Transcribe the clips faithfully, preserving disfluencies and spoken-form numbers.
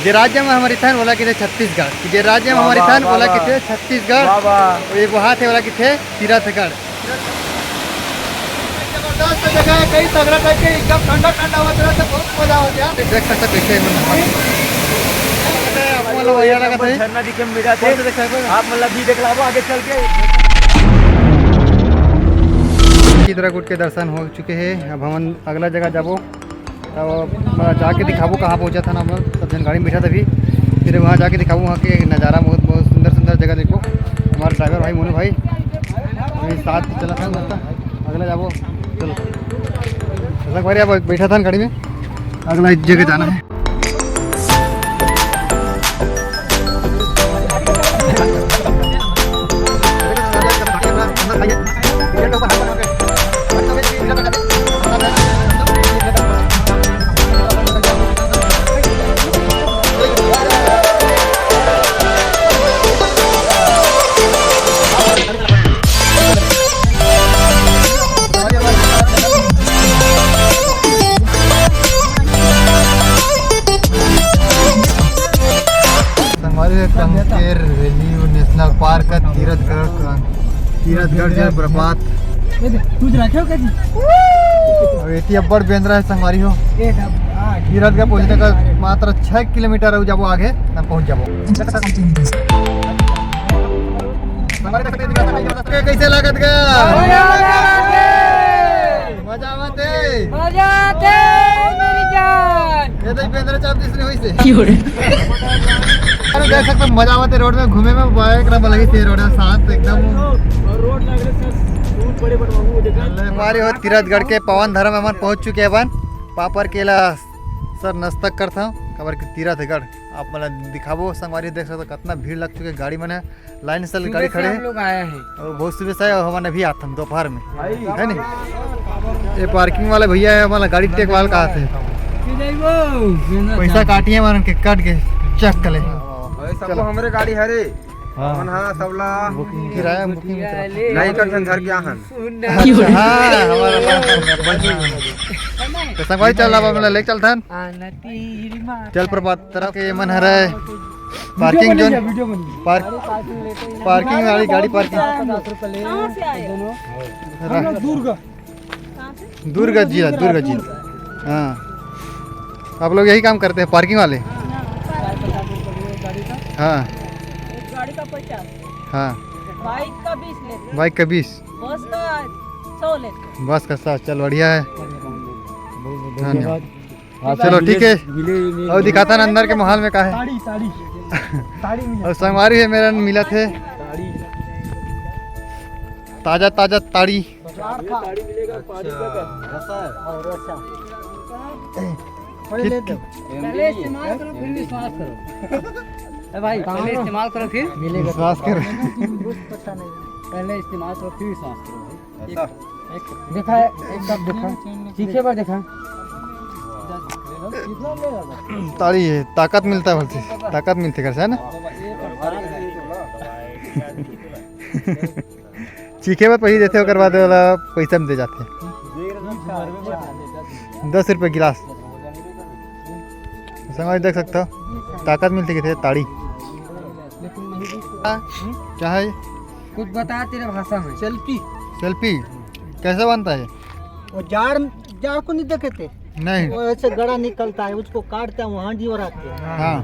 जे राज्य में हमर इथन, ओला किथे छत्तीसगढ़। जे राज्य में वाह, हमर वाह, इथन, वाह, ओला वाह। किथे छत्तीसगढ़। वाह, वाह। ये वहाँ थे, ओला किथे तीरथगढ़। जबरदस्त जगह है, कई तगड़ा टाइप के, एकदम ठंडा ठंडा हवा चलत हे, बहुत मजा आवत हे यार। देख सकते कैसे मन आप मन ला बढ़िया लगत हे। झरना दिखे मिला थे। कौन सा देखा है? आप मतलब भी देख लाओ आगे चल के। चित्रकूट के दर्शन हो चुके हैं, अब हमन अगला जगह जाबो। तब मैं जाके दिखाबो कहाँ पहुँचा था ना, अपन सब जन गाड़ी में बैठा था अभी। फिर वहाँ जाके दिखाबो वहाँ के नज़ारा, बहुत बहुत सुंदर सुंदर जगह। देखो हमारा ड्राइवर भाई मोनू भाई अभी साथ चला था, अगला जाबो। चलो, ऐसा भाई अब बैठा था गाड़ी में, अगला जगह जाना है। संगवारी हो, कंकेर Valley National Park का तीरथगढ़ का, तीरथगढ़ जलप्रपात। ये देख, तू रखे हो क्या जी? अब एती अब्बड़ बेंदरा है संगवारी हो। ये दब, हाँ, तीरथगढ़ पहुंचने का मात्र छह किलोमीटर है, जाबो आगे, तब पहुंच जाबो। संगवारी देख सकते हैं, कैसे लागत गा? मजा आवत हे। मजा आते मेरी जान। ये तो बेंदरा चाप दिस नहीं हुई से। क्यों रे? अरे देख सकते हो, मजा आवत हे रोड में घूमे में, बाइक रहा लगी थी रोड में शांत एकदम। और रोड लग रहे सर, दूध बड़े बड़े बाबू, देखा? हमारे हो तीरथगढ़ के पावन धर्म में हमन पहुंच चुके हैं अपन। पापर केला सर नस्तक करता हूँ, काबर के तीरथगढ़ आप मतलब दिखाबो संगवारी, देख सकते हो कितना भीड़ लग चुके हैं, गाड़ी मन हे। लाइन से गाड़ी खड़े हे। हम लोग आए हैं। और बहुत सुबह से आए, और हमन अभी आथन दोपहर में, है नी? ये पार्किंग वाले भैया हे, हमन ला गाड़ी टेक वाला कहा थे। पैसा काटिए मन के, काट के चेक कर ले। भाई, सबको चलो। हमरे गाड़ी हरे। हाँ। हमन हाँ, सबला बुकिंग किराया, बुकिंग नहीं कर झन घर के आहन। अच्छा, हाँ, हमारा तो संगवारी चल रहा, हमन ला ले चलथन। चल प्रभात तरफ के मन हरे। पार्किंग जोन, पार्क, पार्किंग वाली गाड़ी पार्किंग। कहाँ से आए हो? हम लोग दुर्ग। दुर्ग जिला, दुर्ग जिला। हाँ, आप लोग यही काम करते हैं, पार्किंग वाले? हाँ। एक गाड़ी का पचास। हाँ। बाइक का बीस लेते। बाइक का बीस। बस का सौ लेते। बस का सौ, चल बढ़िया है। धन्यवाद। हाँ, चलो, ठीक है। और दिखाता ना अंदर के माहौल में का है। ताड़ी, ताड़ी। ताड़ी मिला। और संगवारी हे मेरा मिलत हे। ताड़ी। ताजा, ताजा ताड़ी। ताड़ी मिलेगा, पानी का। रसा है। और रसा। पहले दो। पहले इस्तेमाल करो, फिर विश्वास करो। ए भाई, पहले इस्तेमाल करो, फिर विश्वास करो। कुछ पता नहीं। पहले इस्तेमाल करो, फिर विश्वास करो भाई। ऐसा? देखा है, एक कप देखा, चीखे पर देखा। ताड़ी है, ताकत मिलता है बोलते, ताकत मिलते कर से, है ना? चीखे पर पहले देते, ओकर बाद वाला पैसा में दे जाते। दस रुपये गिलास। संगवारी देख सकते हो, ताकत मिलती किथे ताड़ी। क्या है? कुछ बता तेरे भाषा में। सेल्फी। सेल्फी कैसे बनता है? वो जाड़, जाड़ को नहीं देखे थे? नहीं। वो ऐसे गड़ा निकलता है, उसको काटते हैं, वो हांडी और आते हैं। हाँ।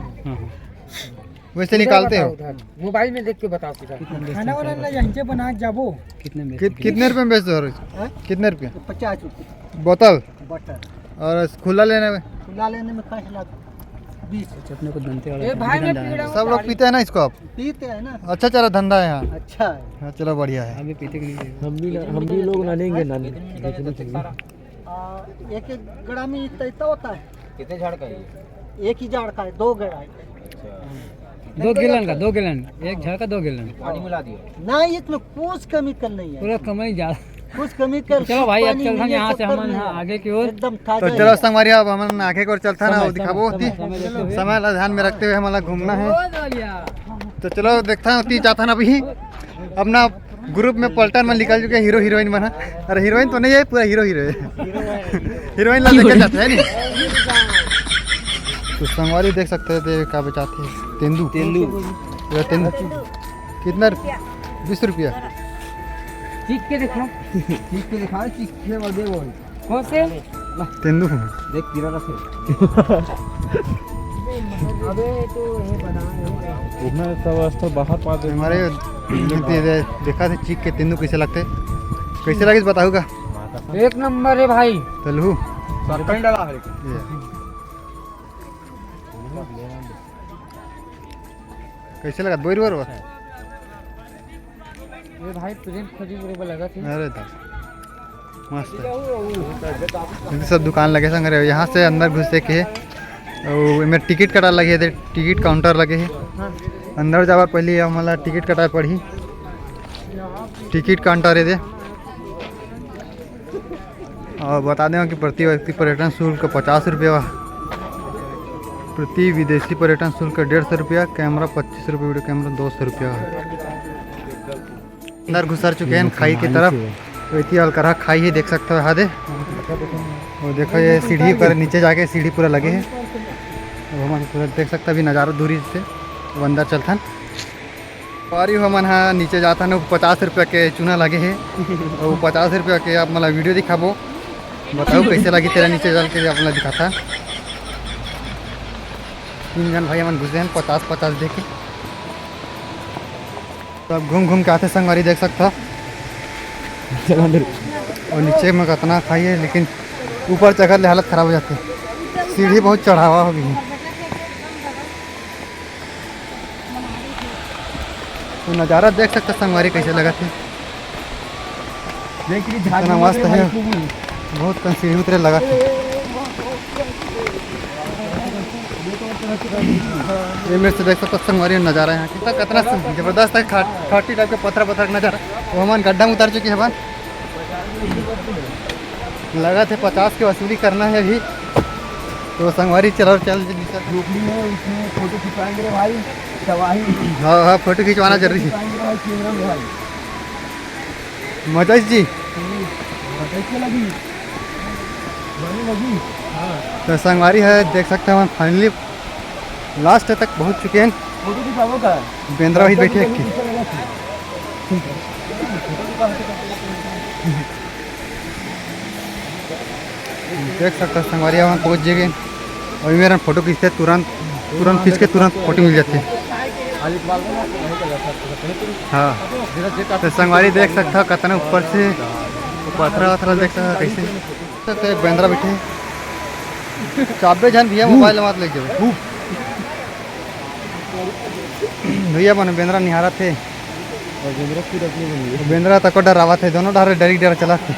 वैसे निकालते हो? उधर मोबाइल में देख के बताओ सीधा। खाना वाना ना यहाँ से बना जाबो। कितने में बेच कित-, कितने रुपए में बेचते हो रोज? हाँ? कितने रुपए? पचास रुपए। बोतल? बटर। और खुला लेने में? खुला लेने में पाँच लाख बीस। अच्छा, अपने को दंते वाला ए भाई, मैं पी रहा हूँ सब लोग ताड़ी। पीते हैं ना इसको आप? पीते हैं ना। अच्छा चला धंधा है यहाँ। अच्छा है। हाँ, चलो बढ़िया है। अभी पीते कि नहीं? हम भी ना, हम भी लोग ना लेंगे ना, देखने के लिए। आ, एक एक गड़ा में इतना, इतना होता है। कितने झाड़ का है ये? एक ही झाड़ का है, दो गड़ा है। अच्छा। दो गैलन का, दो गैलन, एक झाड़ का दो गैलन। पानी मिला दियो। नहीं, इसमें कुछ केमिकल नहीं है। पूरा कमाई जा। कुछ केमिकल, चलो भाई, अब पानी चलते हैं मिले यहाँ तो से, कर हम लेगा। आगे की ओर। एकदम ताजा तो है। चलो संगवारी, अब हमन आगे की ओर चलता ना, समय, वो दिखाबो समय, होती। समय, समय, समय ला ध्यान में रखते हुए हमन ला घूमना है। तो चलो देखता हूँ, ती जाता ना अभी। अपना ग्रुप में पलटन में निकल चुके हैं हीरो हीरोइन मन। अरे हीरोइन तो नहीं है, पूरा हीरो हीरो है। हीरोइन ला लेके जाते हैं नी। तो संगवारी देख सकते हैं, देख का बेचाथे, तेंदू। तेंदू। ये तेंदू कितना? बीस रुपया। चीख के देखा। चीख के देखा, चीख के दे वो। कौन से? तेंदू। देख, कीड़ा रखे। अबे तो ये बना। इतना सब स्थल बाहर पा दे। हमारे दे, दे, देखा थे चीख के तेंदू कैसे लगते, कैसे लगे बताओ का? एक नंबर है भाई। तलहू। सरकंड डाला है। ये। कैसे लगा? Bore bore. ये भाई प्रेम खोजी बरोबर लगा थी। अरे दा, मस्त है। ये सब दुकान लगे संग रे। यहाँ से अंदर घुसे के, और एमे टिकट कटा लगे है, टिकट काउंटर लगे है। अंदर जावर पहले हमला टिकट कटाए पड़ही। टिकट काउंटर है दे। और बता दें कि प्रति व्यक्ति पर्यटन शुल्क पचास रुपया, प्रति विदेशी पर्यटन शुल्क डेढ़ सौ रुपया, कैमरा पच्चीस रुपया, वीडियो कैमरा दो सौ रुपया। अंदर घुसर चुके हैं खाई की तरफ। तो इतनी अलकरहा खाई है, देख सकते हो यहाँ दे। और देखो ये सीढ़ी पर नीचे जाके सीढ़ी पूरा लगे है। अब हम पूरा देख सकते हैं अभी नज़ारा दूरी से। अब अंदर चलथन। और यू हमन हा नीचे जाथन, पचास रुपया के चूना लगे है। और पचास रुपया के आप मला वीडियो दिखाबो, बताओ कैसे लगी तेरा नीचे चल के, आप मला दिखाता। तीन जन भाई हमन घुसे हैं पचास पचास दे के। तो अब घूम घूम के आते संगवारी, देख सकता। चल अंदर। और नीचे में कितना खाई है, लेकिन ऊपर चढ़ ले हालत खराब हो जाती है, सीढ़ी बहुत चढ़ावा हो गई है। तो नज़ारा देख सकते संगवारी कैसे लगा थे। देख रही झाड़ी कितना मस्त है। बहुत कन सीढ़ी उतरे लगा थे। ये मेरे से देख सकते संगवारी नज़ारा यहाँ कितना, कितना जबरदस्त है। खाटी टाइप का पत्थर पत्थर का नज़ारा। वो हमन गड्ढा में उतर चुके हैं। लगा थे पचास के वसूली करना है अभी। तो संगवारी चलो चल। झोपड़ी है, उसमें फोटो खिंचवाएंगे रे भाई। तबाही। हाँ हाँ, फोटो खिंचवाना जरूरी है। खिंचवाएंगे रे भाई, कैमरा में भाई। मजा जी। कैसे लगी? बनी लगी। हाँ। तो संगवारी है, देख सकते हैं हम फाइनली लास्ट तक पहुँच चुके हैं। फोटो खिंचाओ का? बेंद्रा भाई बैठे हैं। देख सकते हैं संगवारी, हम पहुँच गए। अभी मेरा फोटो खींचते तुरंत, तुरंत खींच के तुरंत फोटो मिल जाते हैं। हाँ। तो संगवारी देख सकता हो कितना ऊपर से पथरा वथरा देख सकता हो कैसे। तो एक बेंद्रा बैठे। चाबे झन भैया, मोबाइल मत ले जाओ। भैया मन बेंद्रा निहारत हे। और बेंद्रा खुद अपनी बनी है। बेंद्रा तको डरावत हे, दोनों डर डरी डर चला थे।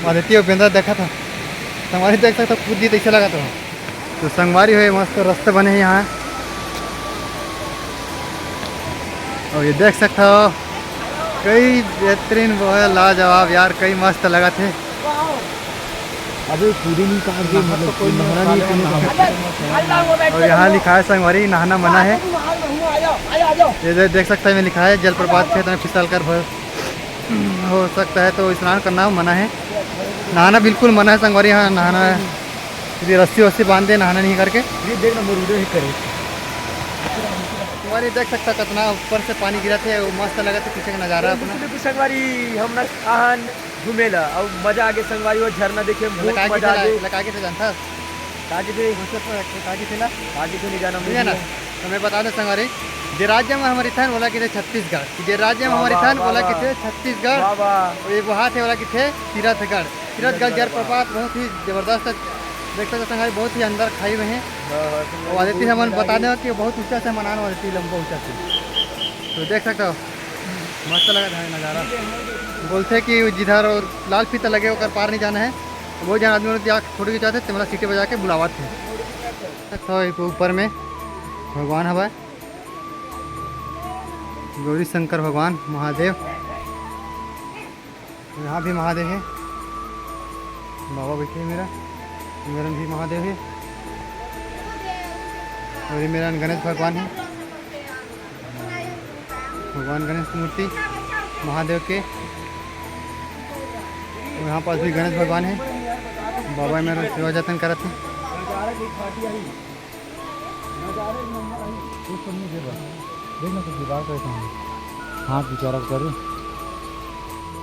आदित्य और बेंद्रा देखा था, संगवारी देख सकता कूद दी तो ऐसे लगा था। तो संगवारी हो मस्त रास्ते बने हैं यहाँ। और ये देख सकता हो कई बेहतरीन वो है, लाजवाब यार, कई मस्त लगा थे। अबे पूरी नहीं काट दी, मतलब कोई नहाना नहीं है, कोई और यहाँ लिखा है संगवारी नहाना मना है। ये दे-, देख सकते हैं, मैं लिखा है जलप्रपात क्षेत्र में फिसल कर भर हो सकता है तो स्नान करना मना है, नहाना बिल्कुल मना है संगवारी। यहाँ नहाना है, ये रस्सी वस्सी बांध दे, नहाना नहीं करके। ये देख ना, मेरे वीडियो ही करे। संगवारी देख सकता कितना ऊपर से पानी गिरा थे, वो मस्त लगा था पीछे का नज़ारा अपना। संगवारी हम ना आहान घूमेला, अब मजा आगे संगवारी, वो झरना देखे, बहुत लगा के मजा थे, आगे। लगा के थे जानता। काजी थे। काजी थे ना? काजी थे नहीं जाना ठीक है ना? मुझे। तो मैं बता दें संगवारी, जे राज्य में हमारी थन बोला कि थे छत्तीसगढ़, जे राज्य में वाह, हमारी वाह, थन वाह, बोला कि वाह। थे छत्तीसगढ़, वाह, वाह। और ये वहाँ थे बोला कि थे तीरथगढ़। तीरथगढ़ तीरथगढ़, वाह। जलप्रपात बहुत ही जबरदस्त है। देख सकते संगवारी, बहुत ही अंदर खाई हुए हैं। हाँ, हाँ, और आदित्य हमन बता दें कि बहुत ऊंचा से मनान आदित्य, लंबा ऊंचा से। तो देख सकते हो, मस्त लगा था नज़ारा। बोलते कि जिधर लाल फीता लगे ओकर पार नहीं जाना है। वो जन आदमी मन फोटो खिंचाते, तेमला सीटी बजा के बुलावत थे। तो ऊपर में भगवान हवय, गौरी शंकर भगवान महादेव। यहाँ भी महादेव है, बाबा बैठे हैं मेरा, मेरा भी महादेव है। और ये मेरा गणेश भगवान है। भगवान गणेश की मूर्ति महादेव के। और यहाँ पास भी गणेश भगवान है। बाबा मेरा सेवा जतन करत है। एक पार्टी आई, नजारे एक नंबर आई। कुछ तो नहीं दे बस। देख ना, कुछ जुगाड़ करता हूँ। हाथ बेचारा कर रही।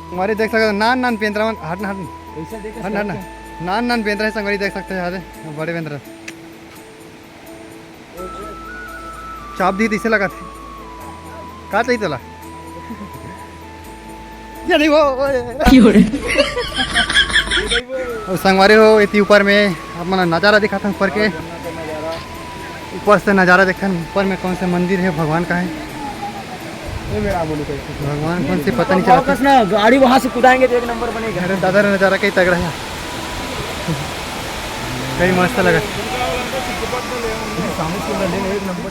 संगवारी देख सकते हो, नान नान बेंदरा मन, हट ना, हट ना। ऐसा देख हट ना, हट ना। नान नान बेंदरा है संगवारी, देख सकते हो, यहाँ दे, बड़े बेंदरा। चाप दी, इसे लगा थे। का चाहिए तोला? ये नहीं वो, वो ये। क्यों रे? और संगवारी हो, इतनी ऊपर में आप मन नज़ारा दिखा था ऊपर के। ऊपर से नज़ारा देखा, ऊपर में कौन सा मंदिर है, भगवान का है। ये मेरा बोलू कैसे? भगवान कौन से पता नहीं चला। ना, गाड़ी वहाँ से कुदाएंगे तो एक नंबर बनेगा। अरे दादा रे, नज़ारा कई तगड़ा है, कई मस्त लगा। सामने से एक नंबर।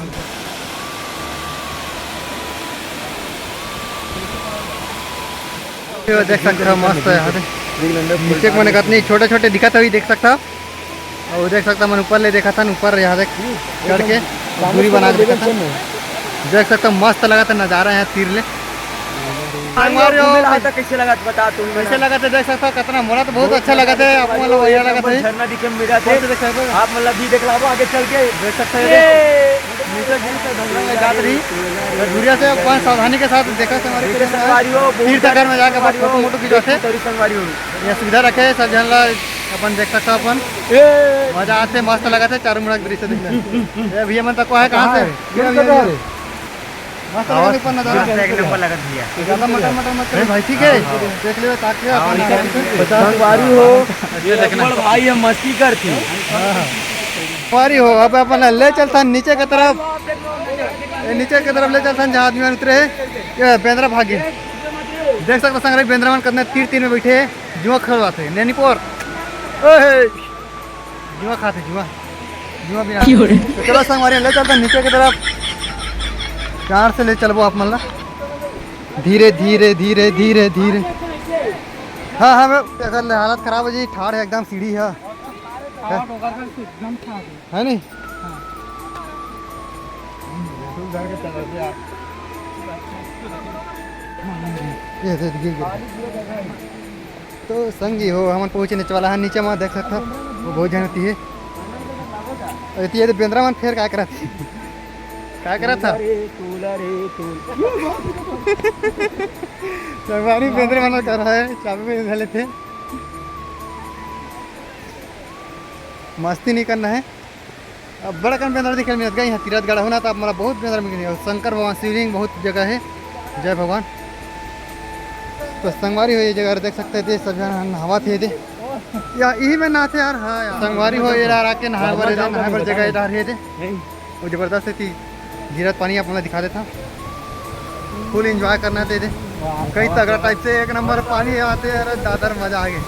ये देख सकते हो, मस्त है यहाँ पे। नीचे के मने कतनी छोटे छोटे दिखत हवे, देख सकता हो। और देख सकता मन ऊपर ले देखा था, ऊपर यहाँ देख चढ़ के दूरी बना के देखा था। देख सकता, मस्त लगा था नज़ारा यहाँ तीर ले। संगवारी हो, घूमे रहा था, कैसे लगा था बता तू ही कैसे बता। लगा था, देख सकता कतना, मोला तो बहुत अच्छा लगा था, आप मतलब बढ़िया लगा था। झरना दिखे मिला थे। बहुत देख सकते हो। आप मतलब भी देख लो आगे चल के। देख सकते हो, ये नीचे गिर के ढंगरा में जात रही। तो दूरिया से अपन सावधानी के साथ देखा था हमारे देखे संगवारी हो, बहुत तीर्थ घर में जाके अपन संगवारी हो, फोटो मोटो खिंचवाते। तेरी संगवारी हो। ये सुविधा रखे सब जन ला, अपन देख सकता अपन। ए मजा आते, मस्त लगा था चारों मुड़ा के दृश्य देखने। ये भैया मन तक को है, कहाँ से? ये भैया, ये। मस्त लगा था ऊपर नजारा। मस्त, एक नंबर लगा भैया। ज्यादा मटर मटर मत करो भाई, ठीक है? हाँ, हाँ। देख ले, ताक ले, हाँ, अपन हाँ, आराम से। पचास संगवारी हो। ये देखना। बड़ भाई है, मस्ती करती। हाँ, हाँ। संगवारी हो, अब अपन ले चलता नीचे की तरफ। ये नीचे की तरफ ले चलता, जहाँ आदमी मन उतरे हैं। ये बेंदरा भागे। देख सकता संगवारी, बेंदरा मन कतने तीर तीर में बैठे हैं। जुआ खेलवाते हैं, नैनी पोर। ओहे। जुआ खाते, जुआ। जुआ भी क्यों रे? तो चलो संगवारी, ले चलते हैं नीचे की तरफ। प्यार से ले चलबो आप मन ला। धीरे, धीरे, धीरे, धीरे, धीरे। हाँ, हाँ, मैं, अगर ले हालत खराब हो जाए, ठाड़ है एकदम सीढ़ी है। है? एकदम ठाड़ है। है नहीं? हाँ। ये दे, गिर गया। तो संगी हो, हमन पहुँचे नीचे वाला है, नीचे में देख सकता, वो बहुत झन होती है। अरे, ये तो बेंदरा मन फेर का करत, का करत था? अरे, तोला रे, तोला। संगवारी बेंदरा मन कर रहा है, चाबी में धर लेते हैं। मस्ती नहीं करना है। अब बड़ा कन बेंदरा दिखे मिलत गा, यहाँ तीरथ गढ़ होना, तो आप मोला बहुत बेंदरा मिल गई। और शंकर भगवान शिवलिंग बहुत जगह है। जय भगवान। तो संगवारी हो, ये जगह देख सकते थे, सब जन नहावत हे दे। या यही में नहाथे यार, हाँ यार। संगवारी हो, ये यार आके नहाए बर, नहाए बर जगह इधर हे दे। वो जबरदस्त है कि गिरत पानी आप मोला दिखा देता। फुल एंजॉय करना थे दे। कई तगड़ा टाइप से एक नंबर पानी आते, अरे दादा रे, मजा आ गए।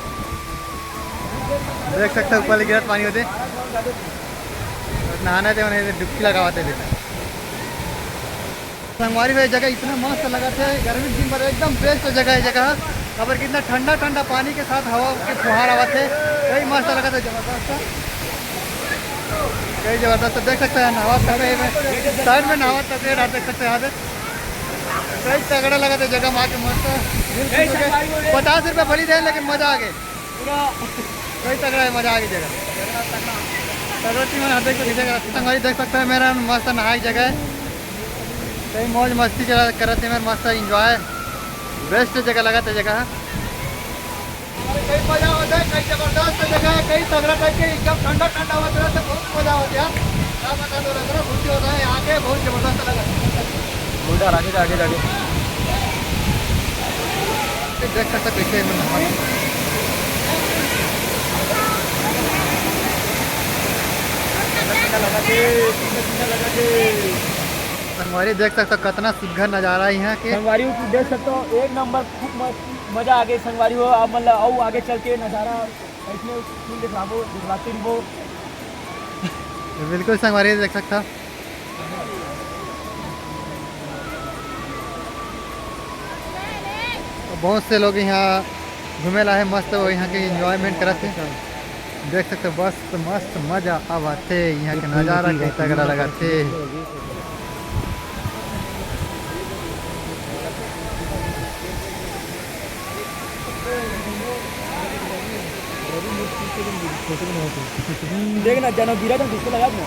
देख सकते हो ऊपर ले गिरत पानी होते, नहाना थे उन्हें डुबकी लगावत हे दे। संगवारी हो, ये जगह इतना मस्त लगत हे, गर्मी के दिन पर एकदम बेस्ट जगह है जगह। काबर कि इतना ठंडा ठंडा पानी के साथ हवा के फुहार आवत हे, कई मस्त लगत हे, जबरदस्त। कई जबरदस्त, देख सकते हैं नहावत तक है, साइड में नहावत तक है, देख सकते हैं यहाँ पे। कई तगड़ा लगत हे जगह में आके, मस्त। पचास रुपये भली दे, लेकिन मजा आ गए। पूरा कई तगड़ा है, मजा आ गई जगह। तगड़ा टीम है, देख सकते हैं, संगवारी देख सकते हैं, मेरा मस्त नहाए की जगह है। कई मौज मस्ती जगह करत हे, मेरा मस्त एंजॉय, बेस्ट जगह लगत हे जगह। कई मजा होता है, कई जबरदस्त जगह है, कई तगड़ा टाइप के एकदम ठंडा ठंडा होता है, तो बहुत मजा होता है। क्या बता दो, लग रहा घुट्टी होता है यहाँ के, बहुत जबरदस्त लगा। उल्टा आगे जा, आगे जाके। ये देख सकता कैसे है, मतलब, संगवारी देख सकता कितना सुघर नजारा है यहाँ के। संगवारी हो, देख सकते हो, एक नंबर, खूब मस्त, मजा आ गई संगवारी हो। आप मतलब आओ आगे चल के नजारा इसमें फुल दिखलाबो, दिखलाते रहिबो। बिल्कुल संगवारी देख सकता। तो बहुत से लोग यहाँ घूमे ला है, मस्त वो यहाँ के एंजॉयमेंट करत हे। देख सकते हो, बस मस्त मजा आवत हे, यहाँ के नजारा के तगड़ा लगत हे। देख ना, जना गिरा था, जिसको लगा था।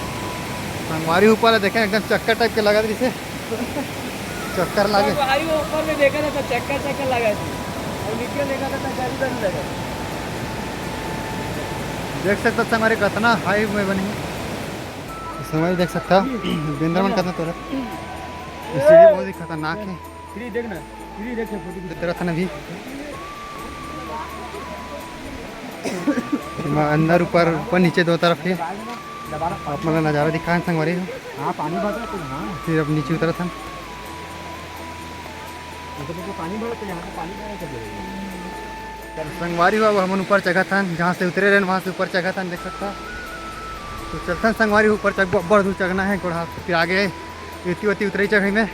संगवारी ऊपर देखे, एकदम चक्कर टाइप के लगा रहिसे। चक्कर लागे। भाई, वो ऊपर में देखा था तो चक्कर चक्कर लगा था, और नीचे देखा था तो गाड़ी गाड़ी लगा। देख सकता संगवारी, कितना हाई में बनी है। संगवारी देख सकता, बेंदर मन कितना तोरा। सीढ़ी बहुत ही खतरनाक है। सीढ़ी देख ना, सीढ़ी देख, फोटो खींच। तरह था ना भी। एमा अंदर ऊपर, ऊपर नीचे दो तरफ है। आप मन ला नजारा दिखाएं संगवारी हो। हाँ, पानी भरत हे, हाँ। फिर अब नीचे उतरत हन। ऊपर तो पानी भरत हे, यहाँ पे पानी भरत हे। संगवारी हो, अब हमन ऊपर चघत हन, जहाँ से उतरे रहन वहाँ से ऊपर चघत हन, देख सकता। तो चलथन संगवारी हो, ऊपर चघ, बड़ दूर चघना है, गोड़ हाथ फिर आगे एती ओती उतरे चघई में।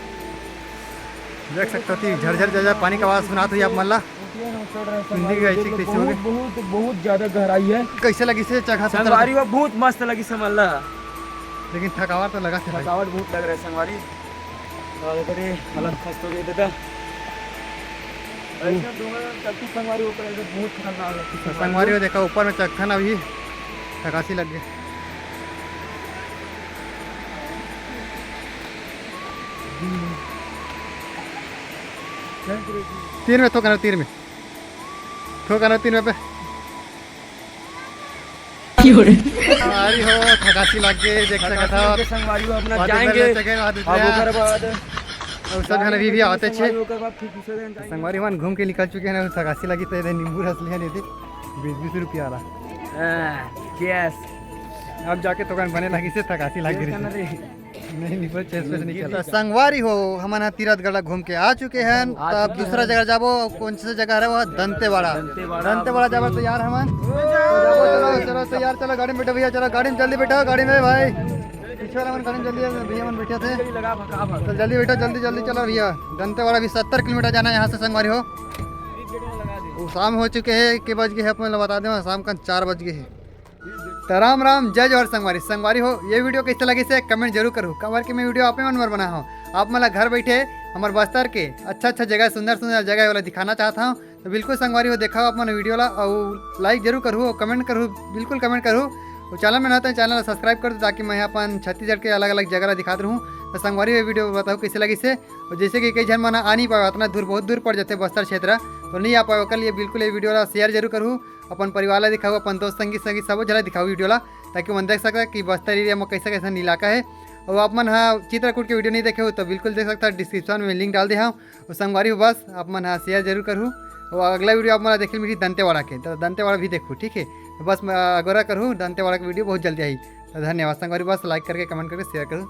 देख सकता हो, झरझर झरझर पानी का आवाज़ सुनात होही आप मन ला। हिंदी का ऐसी तैसी हो गए। बहुत, बहुत, बहुत ज्यादा गहराई है। कैसे लगिसे चघा संगवारी हो? बहुत मस्त लगिसे मन ला। लेकिन थकावट तो लगा था भाई। थकावट बहुत लग रहा है संगवारी। और अरे, हालत खस्त हो गई दादा। ऐसे हम दोनों चलती संगवारी ऊपर, ऐसे बहुत खतरनाक लगती है संगवारी। संगवारी हो, देखा ऊपर में चघथन अभी, थकासी लग गई। तीर में ठोका ना, तीर में ठोका ना, तीर में पे। अरे हो, थकासी लग गई, देख सकत हो। संगवारी हो, अपना जाएंगे। अब ओकर बाद और सब झन अभी भी आते छे। ओकर बाद फिर दूसरे दिन जाएंगे। संगवारी मन घूम के निकल चुके हैं, थकासी लगी तो इधर नींबू रस लिया नहीं थे, बीस बीस रुपया वाला। हाँ, yes। अब जाके तो बने लगी से थकासी लग गई। नहीं, नहीं, पर चेस वेस नहीं खेलता। संगवारी हो, हमन ह तीरथगढ़ ला घूम के आ चुके हैं। आ तब चुके दूसरा हैं। जगह जाबो, अउ कौन सा जगह हरे वो? दंतेवाड़ा। दंतेवाड़ा। दंतेवाड़ा जाबो तो यार हमन। तो जाबो, चलो, चलो, तो यार, चलो, गाड़ी में बैठो भैया, चलो, गाड़ी में जल्दी बैठो, गाड़ी में भाई। पीछे वाला मन गाड़ी में जल्दी है, भैया मन बैठे थे। चल, जल्दी बैठो, जल्दी, जल्दी चलो भैया। दंतेवाड़ा भी सत्तर किलोमीटर जाना है यहाँ से संगवारी हो। वो शाम हो चुके हैं, के बज गए हैं, अपन लोग बता दें, शाम का चार बज गए हैं। तो राम राम, जय जोहार संगवारी। संगवारी हो, ये video कैसे लगिसे comment जरूर करहू। काबर कि मैं video आप मन बर बनाए हूँ, आप मन ला घर बैठे हमर बस्तर के अच्छा अच्छा जगह, सुंदर सुंदर जगह वाला दिखाना चाहत हूँ। तो बिल्कुल संगवारी हो, देखा आप मन video ला, अउ like जरूर करहू, अउ comment करहू, बिल्कुल comment करहू। अउ channel में नवा हो तो channel ला subscribe कर दो, ताकि मैं अपन छत्तीसगढ़ के अलग अलग जगह ला दिखात रहूँ। तो संगवारी हो, video बताओ कैसे लगिसे। अउ जैसे कि कई झन मन आ नहीं पावे, इतना दूर, बहुत दूर पड़ जाते बस्तर क्षेत्र, तो नहीं आ पावे, ओकर लिए बिल्कुल ये video ला share जरूर करहू। अपन परिवार ला दिखाहू, अपन दोस्त संगी संगी सबो झन ला दिखाहू video ला, ताकि ओमन देख सकता कि बस्तर area में कैसा कैसा इलाका है। और आप मन हा चित्रकूट के video नहीं देखे हो तो बिल्कुल देख सकता, description में link डाल दे हूँ। और संगवारी हो, बस आप मन हा share जरूर करहू। और अगला video आप मन ला देखे मिली दंतेवाड़ा के, तो दंतेवाड़ा भी देखो, ठीक है। तो बस मैं आग्रह करहू, दंतेवाड़ा के video बहुत जल्दी आई। तो धन्यवाद संगवारी, बस like करके, comment करके, share करूँ।